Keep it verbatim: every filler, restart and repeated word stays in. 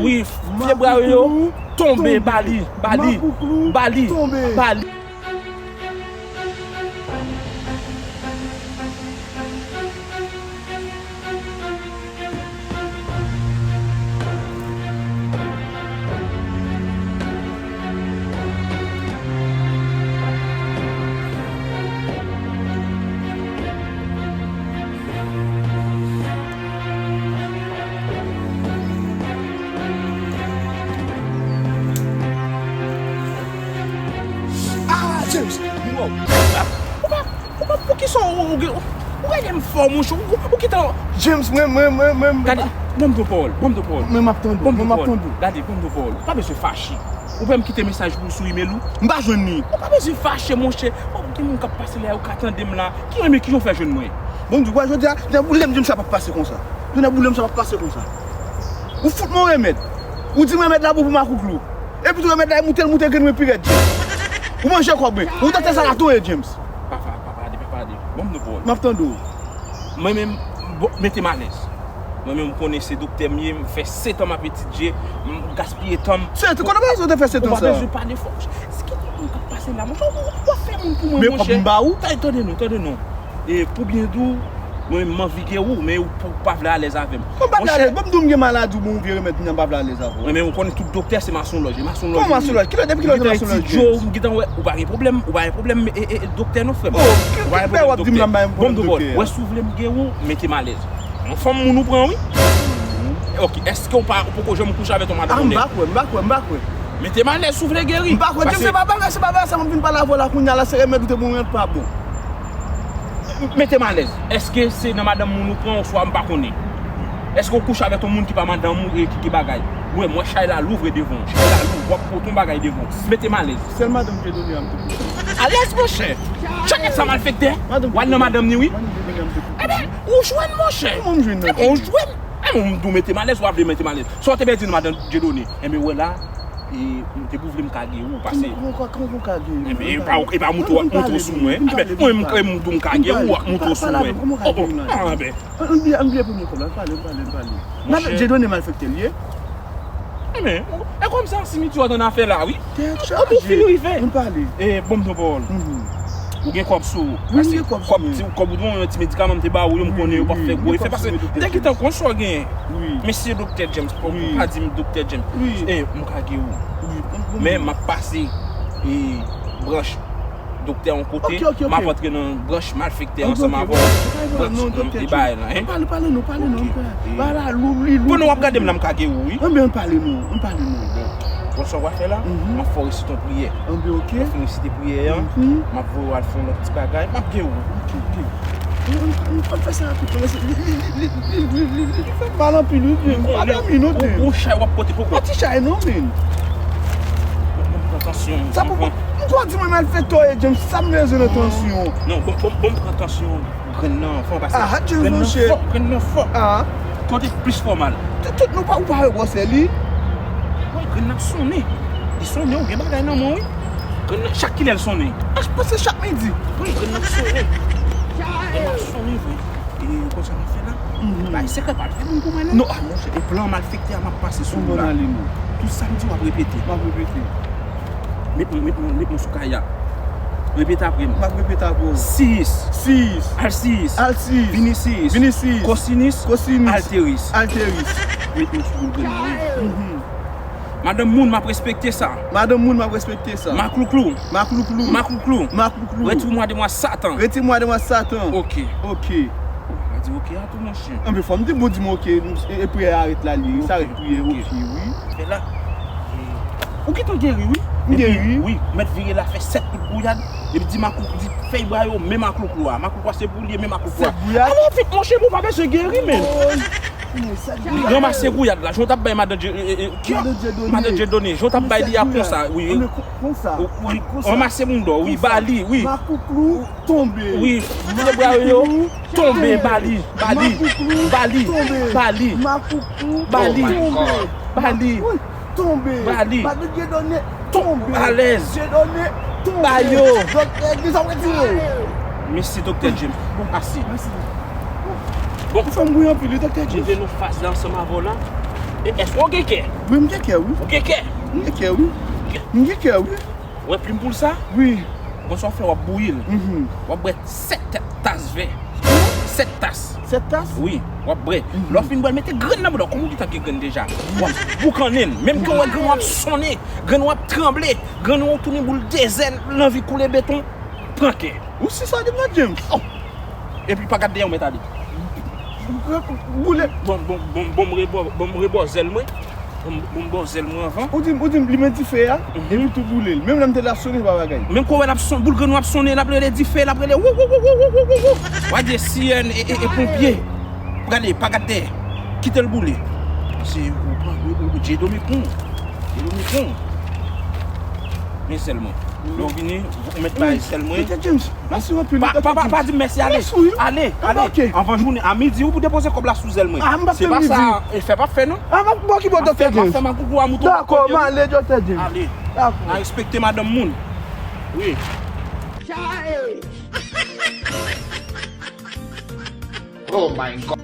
Wi, fye bra yo tonbe, ba li, ba li, ba li, ba li. Ah, James! Ou pa, ou pa, poukisa ou, ou, ou, ou rele m fò, monchè? Ou, ou, ou kite. James, mwen, mwen, mwen, mwen. Gade, ban m de pawòl, ban m de pawòl. Mwen, m ap tande w, mwen, m ap tande w. Gade, ban m de pawòl. Ou pa bezwen fache. Ou pa menm kite mesaj pou sou imèl ou? M pa jwenn li. Ou pa bezwen fache, monchè. Oh, gen moun k ap pase la, yo ka tande m la. Ki renmen, ki jan w fè jwenn mwen? Bon, di w, jodi a, nan boulèm, di m sa p ap pase konsa. Di w nan boulèm, sa p ap pase konsa. Ou fout mwen remèd. Ou di m remèd la bon pou makouklou. Epi tou remèd la, moute l, moute grenn mwen pi rèd, James. Ou manje kòb mwen. Ou tante sa la touye, James. Papa, papa, de, papa, de. Ban m de pawòl. M ap tande w. Mwen menm, bon, mete m alèz. Mwen menm, m konnen se doktè m ye, m fè sèt an m ap etidye, m gaspiye tan m. Sèt an? Kote w te fè sèt an sa? Ou pa bezwen pale fò. Se ki moun k ap pase la, monchè? Ou, ou ap fè moun pou mwen, monchè. Men kòb m ba ou? Tande, tande non, tande non. E pou byen di w, mwen menm, m anvi geri w, men ou, ou pa vle alèz avè m. Ou pa vle alèz? Bon, m di w m gen maladi, ou bon, ou vye remèd, m pa vle alèz avè w. Mwen menm, ou konnen tout doktè se masonlòj, e masonlòj. Kòman masonlòj? Kilè, depi kilè w te masonlòj? Ou pa gen pwoblèm, ou pa gen pwoblèm, e, e, e, doktè non, frè m. Oh, ki, ki pè w ap di m la, m pa gen pwoblèm doktè? Wè, si w vle m geri w, mete m alèz. Yon fanm moun ou pran, wi. Ok, èske ou pa, ou poko janm kouche avèk yon madanm onèt? Ah, m pa kwè, m pa kwè, m pa kwè. Mete m alèz, si w vle geri. M pa kwè, James, se pa bagay, se pa bagay sa m ap vin pale avè w la kounye a la, se remèd ou te bon, remèd pa bon. Mete m alèz. Èske se nan madanm moun ou pran, oswa m pa konnen? Èske ou kouche avèk yon moun ki pa madanm ou e ki, ki bagay? Ou wè, m wè chay la louvre devan w. Chay la louvre, w ap pote yon bagay devan w. Mete m alèz. Sèl madanm Dieudonné a m te kouche. Alèz, monchè. Chak sa malfektè. W al nan madanm ni, wi. Enben, ou jwenn, monchè. Kòman m jwenn nan? Enben, ou jwenn. Enben, m di w mete m alèz, w ap vle mete m alèz. Sa w te pèdi nan madanm Dieudonné. Enben, wè la, e, m te pou vle m ka geri w, pase. Kòman, kòman, kòman w ka geri m? Enben, e pa, e pa mouto w ap mouto sou mwen. Enben, mwen, m, m di w m ka geri w, w ap mouto sou mwen. Oh, oh, ah, enben. Ann, ann bliye, ann bliye premye kòb la, ann pale, ann pale, ann pale. Madanm Dieudonné malfektè l ye. Enben, e kòmsi an simiti w ann afè la, wi. Tèt chaje. Ou fini rive. Ann pale. E, bon, m di w pawòl. Ou gen kòb sou ou? Wi, m gen kòb sou mwen. Ti, kòb ou, yon ti medikaman m te ba ou, yo m konnen yo p ap fè gwo efè, paske m te gentan konn sa w genyen. Wi. Mesye Doktè James, ou pa di m Doktè James. Wi. E, m ka geri w. Wi, bon, bon. Men m ap pase, e, branch doktè yon kote, m ap antre nan branch malfektè ansanm avè w. Branch, e, bagay la, hein? Pale, pale non, pale non. Bagay la lou, li lou. Pandan w ap gade m la, m ka geri w, wi. Anben, ann pale non, ann pale non. Bon, sa w ap fè la, m ap fè w resite yon priyè. Anben, ok. Lè w fin resite priyè a, m ap voye w al fè yon lòt ti bagay, m ap geri w. Ok, ok. Ann, ann, ann fè sa rapid, paske li, li, li fè m mal anpil, wi, men m pa dòmi non, men. Ou, ou chay w ap pote poko. Pa ti chay non, men. Bon, bon, pran tansyon. Sa poko. M kwè w di mwen malfektè w ye, James, sa m bezwen nan tansyon. Non, bon, bon, bon, m pran tansyon grenn nan, fò w pase. Ah, James, monchè. Grenn nan fò, grenn nan fò. Ah. Kote plis fò mal. Tout, tout, nou pa, ou pa wè gwosè li? Wi, grenn nan ap sonnen. Li sonnen, ou gen bagay nan men w, wi. Grenn nan, chak kilè l sonnen? Ah, m panse chak midi. Wi, grenn nan ap sonnen. Grenn nan ap sonnen, vre. E konsa n ap fè la. Bay sekrè pa al fè moun pou mwen non. Non, ah, monchè, e plan malfektè a m ap pase sou ou la. Tout sa m di w ap repete. M ap repete. Met mwen, met mwen, met mwen sou kay a. Repete apre m. M ap repete apre w. Siyis. Siyis. Alsiyis. Alsiyis. Vini siyis. Vini siyis. Kosinis. Kosinis. Alteris. Alteris. Met mwen sou grenn nan, wi. Madanm moun, m ap respekte sa. Madanm moun, m ap respekte sa. Maklouklou. Maklouklou. Maklouklou. Maklouklou. Retire mwa de mwa Satan. Retire mwa de mwa Satan. Ok. Ok. Ou pa di ok a tou, monchè. Anben, fò m di, bon, di m ok, e, e priyè a arèt la, li, sa arèt priyè, ok, wi. Fè la. E, ou gentan geri, wi. M geri? Wi, mèt vire la, fè sèt kout gouyad. Epi di makou, di fèy bwa yo, men maklouklou a. Maklouklou a se pou li, men maklouklou a. Sèt gouyad? Ale vit, monchè, ou pa bezwen geri, men. Ranmase gouyad la, jan w t ap bay madan Dye, e, e, e, madan Dieudonné, jan w t ap bay li a konsa, wi. Konsa. Wi, ranmase moun dò, wi, ba li, wi. Maklouklou tonbe. Wi, fye bwa yo tonbe, ba li, ba li, ba li, ba li, ba li, ba li. Tonbe. Ba li. Madan Dieudonné tonbe. Alèz. Dieudonné tonbe. Ba yo. Doktè James ap retire w. Mèsi, Doktè James. Bon, ase. Mèsi. Bon. Ou fè m bouyi anpil, wi, Doktè James. Rive nan faz la ansanm avè w la. E èske w gen kè? Wi, m gen kè, wi. Ou gen kè? M gen kè, wi. M gen kè, wi. Ou wè plim poul sa? Wi. Bon, sa w fè, w ap bouyi l. Mhm. W ap bwè sèt tas vè. Sèt tas. Sèt tas? Wi, w ap bwè. Mhm. Lè w fin bwè l, mete grenn nan bouda w. Kòm ou gentan gen grenn deja, w ap boukannen l. Menm ke w wè grenn w ap sonnen, grenn w ap tranble, grenn w tounen boul dezè, l anvi koule beton, pran kè. Ou si sa di m nan, James? Oh! Epi pa gad dèyè w, mèt ale. Boule. Bon, bon, bon, bon, m rebò, bon, m rebò zèl mwen. Bon, bon, m bò zèl mwen anvan. Ou di m, ou di m, limen dife a, mhm, epi tou boule l. Menm lè m te la sonnen, se pa bagay. Menm kou wè l ap son, boul grenn w ap sonnen, l ap rele dife, l ap rele wou, wou, wou. W a di sirèn e, e, e ponpye. Gade, pa gad dèyè. Kite l boule. Se, ou pran, ou, ou, ou, Dye domi pou ou. Dye domi pou ou. Men sèl mwen. Lè w vini, ou mèt bay sèl mwen. Doktè James, mèsi anpil. Pa, pa, pa, pa di m mèsi, ale. Mèsi, wi. Ale, ale. Ok. Anvan jounen, a midi, ou pou depoze kòb la sou zèl mwen. Ah, m p ap fè midi. Se pa sa, e fè p ap fè, non. Ah, m ap, bon, ki bò, Doktè James? M ap fè, m ap fè magoukou a mouton. Dakò, m ale, Doktè James. Ale. Dakò. N a respekte madanm moun. Wi. Oh my God.